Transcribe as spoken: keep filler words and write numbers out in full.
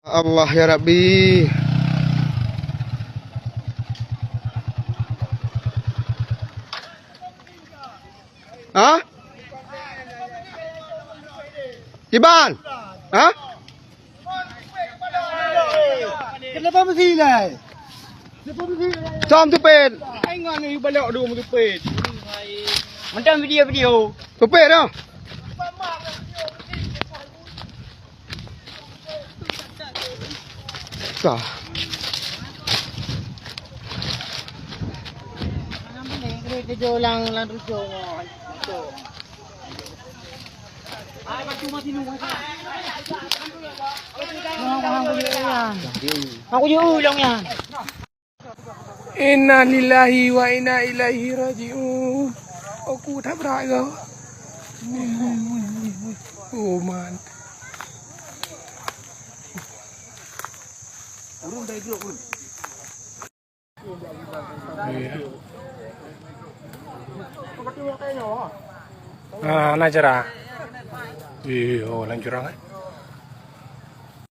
Allah ya Rabbi. Hah? Kiban? Hah? Kenapa mesti lah? Kenapa mesti lah? Som tupet. Ingat ni balok dulu tupet. Macam video-video. Tupet dah. Sah. Aku jauh dong ya. Innalillahi wa inna ilaihi raji'un. Aku tak berat ke? Oh man. Iya. Ah, na cara. Iya, oh, na curang, eh.